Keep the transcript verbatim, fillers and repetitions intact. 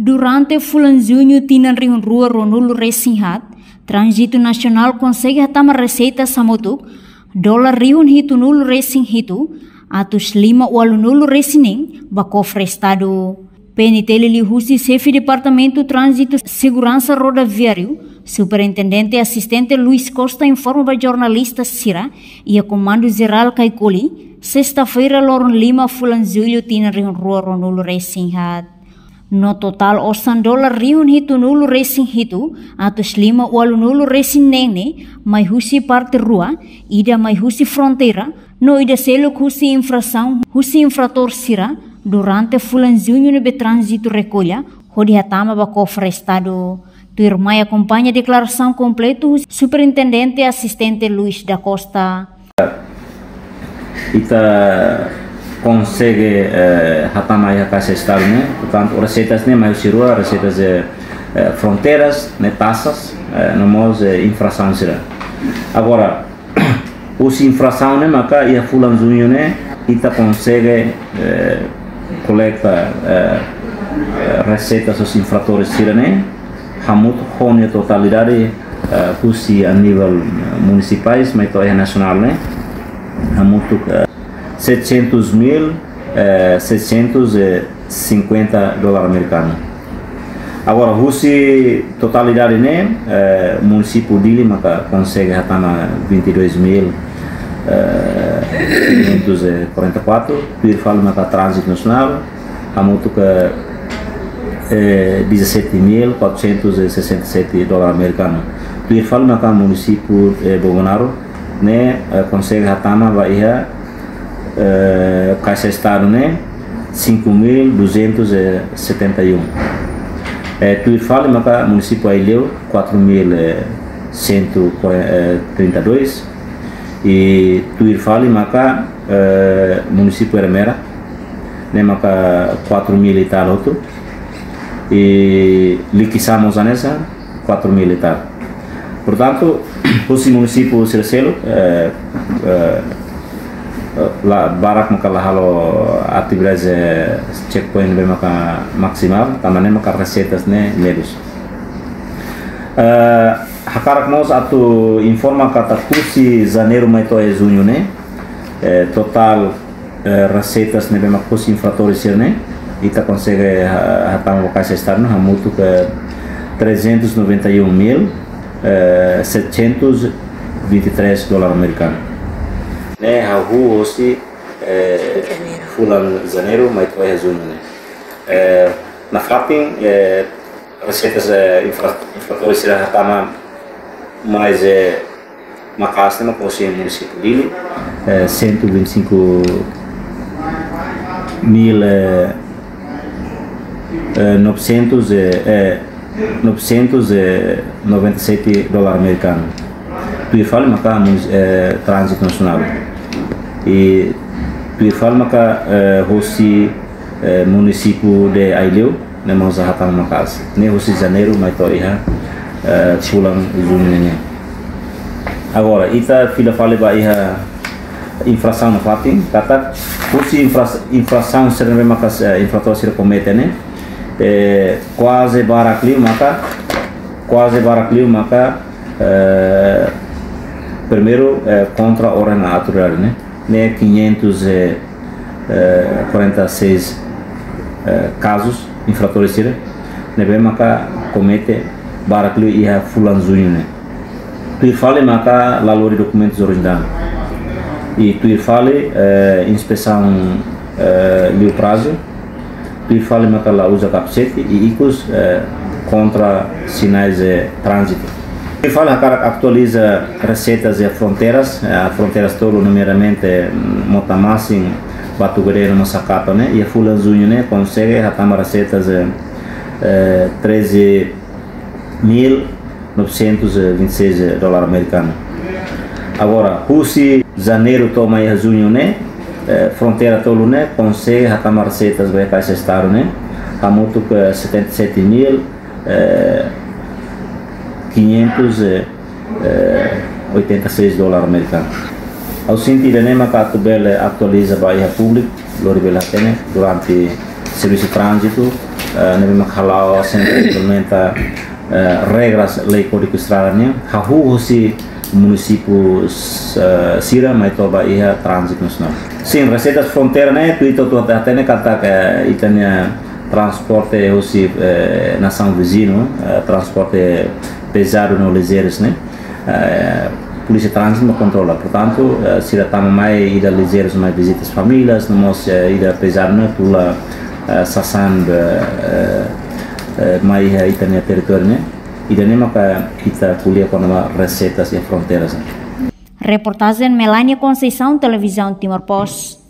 Durante fulan Juñu tinan rihun rua ruanulu resin haat, Tránzitu Nasionál konsege hatama reseitas hamutuk dolar rihun hitunulu resin hitu, atus lima ualunulu resin neen ba kofre Estadu. P N T L liuhusi Xefe Departamentu Tránzitu Seguransa Rodoviáriu, Superintendente Asistente Luis Costa informa ba jornalista sira iha Komandu Jerál Caicoli, sesta-feira loron lima fulan Jullu tinan rihun rua ruanulu resin haat. No totál osan dolar rihun hitunulu resin hitu, atus lima ualunulu resin neen ne'e mai husi parte rua, ida mai husi fronteira, no ida seluk husi infrasaun, husi infratór sira durante fulan Juñu ne'ebé Tránzitu rekolla hodi hatama ba kofre Estadu. Tuirmai akompaña deklarasaun kompletu husi Superintendente Asistente Luis da Costa. Ita konsege, eh, hatama iha Kaixa Estadu ne'e, portantu, reseitas ne'e mai husi rua, reseitas de, eh, fronteiras, ne'e taxas, eh, no mós, eh, infrasaun sira. Agora, husi infrasaun ne'e maka iha fulan Juñu ne'e, ita konsege, eh, kolekta, eh, eh, reseitas husi infratores sira ne'e, hamutuk ho nia totalidade, eh, husi a nivel, eh, munisipais, mai to'o iha nasionál ne'e, hamutuk, eh, setecentos mil, eh, setecentos e cinquenta dolar amerikanu. Agora, husi totalidade ne'e, eh, munisípiu Dili maka konsege hatama vinte e dois mil, eh, quinhentos e quarenta e quatro, tuir fali maka Tránzitu Nasionál, hamutuk, eh, dezassete mil quatrocentos e sessenta e sete dolar amerikanu. Tuir fali maka munisípiu, eh, Bobonaro ne'e, eh, konsege hatama ba iha, eh, Kaixa Estadu ne'e cinco mil duzentos e setenta e um. Eh, tuir fali maka munisípiu Aileu quatro mil cento e trinta e dois. I tuir fali maka, eh, munisípiu Ermera, ne'e maka quatro mil e tal outro. I Likisá mós hanesan, quatro mil e tal. Portantu, husi munisípiu sira seluk, eh, eh, la barak maka la halo atividade, eh, checkpoint ne'ebé maka maksimal, tanba ne'e maka reseitas ne'e menus. Eh, hakarak mós atu informa katak husi Janeiru mai to'o Juñu ne'e, eh, totál, eh, reseitas ne'ebé mak husi infratores sira ne'e, ita konsege ha-, hatama ba Kaixa Estadu ne'e hamutuk trezentos e noventa e um mil, eh, setecentos e vinte e três dolar amerikanu. Ne'e hahú husi, eh, fulan Janeiru mai to'o Juñu ne'e. Eh, nafatin, eh, reseitas, eh, infra-, infratores sira hatama mais, eh, maka'as ne'e maka husi munisípiu Dili, eh, cento e vinte e cinco mil, eh, eh, novecentos, eh, eh, novecentos e noventa e sete dolar amerikanu. Tuir fali maka munis-, eh, Tránzitu Nasionál. I tuir fali maka, eh, husi, eh, munisípiu de Aileu, ne'e mós hatama maka'as. Ne'e husi Janeiru mai to'o iha, eh, fulan Juñu nian. Agora, ita fila fali ba iha infrasaun nafatin, katak husi infra-, infrasaun sira ne'ebé maka, eh, infratór sira komete ne'e, eh, kuaze barak liu maka, kuaze barak liu maka, eh, primeiru, eh, kontra ordem autoridade ne'e, ne'e quinhentos e quarenta e seis, eh, kazus infratores sira ne'ebé maka komete barak liu iha fulan Juñu ne'e. Tuir fali maka la lori dokumentus orijinál. I tuir fali, eh, inspesaun, eh, liu prazu. Tuir fali maka la uza kapasete i ikus, eh, kontra sinais, eh, tránzitu. Tuir fali hakarak atualiza reseitas iha fronteiras, eh, fronteiras tolu, nomeadamente, mm, Motamasin, Batugade no Masakato ne'e, iha fulan Juñu ne'e konsege hatama reseitas, eh, eh, treze mil novecentos e vinte e seis dolar amerikanu. Agora, husi Janeiru to'o mai iha Juñu ne'e, eh, fronteira tolu ne'e konsege hatama reseitas ba Kaixa Estadu ne'e, hamutuk, eh, setenta e sete mil, eh, quinhentos, eh, eh, oitenta e seis dolar amerikanu. Ha'u sente ida-ne'e maka atu bele atualiza ba iha públiku, lori bele hatene durante servisu tránzitu, Eh, ne'ebé mak hala'o sentru implementa, eh, regras lei Kódigu Estrada nian, hahú husi munisípiu, eh, sira mai to'o ba iha tránzitu nasionál. Sin, Reseitas Fronteira ne'e, tuir ita hotu hatene katak, eh, ita-nia transporte husi, eh, nasaun viziñu, eh, transporte pezadu no lijeirus ne'e, eh, Polísia Tránzitu mak kontrola. Portantu, eh, sira tama mai, ida lijeirus mai vizita famílias, no mós, eh, ida pezadu ne'e tula, eh, sasán, eh, eh, mai iha ita-nia territóriu ne'e. Ida-ne'e maka ita ko'alia kona-ba reseitas iha fronteiras ne'e. Reportajen Melania Conceição, Televizaun Timor Post.